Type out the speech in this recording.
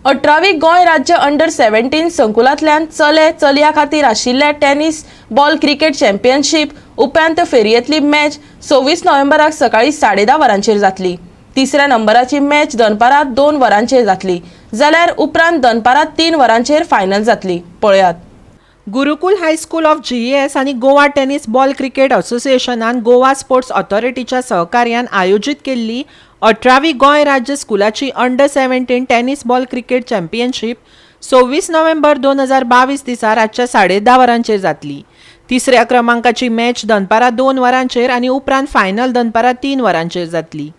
18वी गोंय राज्य अंडर 17 संकुलांतल्यान चले चलया खातीर आशिल्ल्या टेनिस बॉल क्रिकेट चॅम्पियनशीप उप्रांत फेरयेंतली मॅच 26 नोव्हेंबराक सकाळी 10:30 वरांचेर जातली. तिसऱ्या नंबराची मॅच दनपारां 2 वरांचेर जातली, जाल्यार उपरांत दनपारां 3 वरांचेर फायनल जातली. पळयात. गुरुकुल हायस्कूल ऑफ जीईएस आनी गोवा टेनिस बॉल क्रिकेट असोसिएशनान गोवा स्पोर्ट्स ऑथॉरिटीच्या सहकार्यान आयोजीत केल्ली 18वी गोंय राज्य स्कुलाची under 17 tennis ball cricket championship 26 नोव्हेंबर 2022 दिसा रातच्या 10:30 वरांचेर जातली. तिसऱ्या क्रमांकाची मॅच दनपारां 2 वरांचेर आनी उपरांत फायनल दनपारां 3 वरांचेर जातली.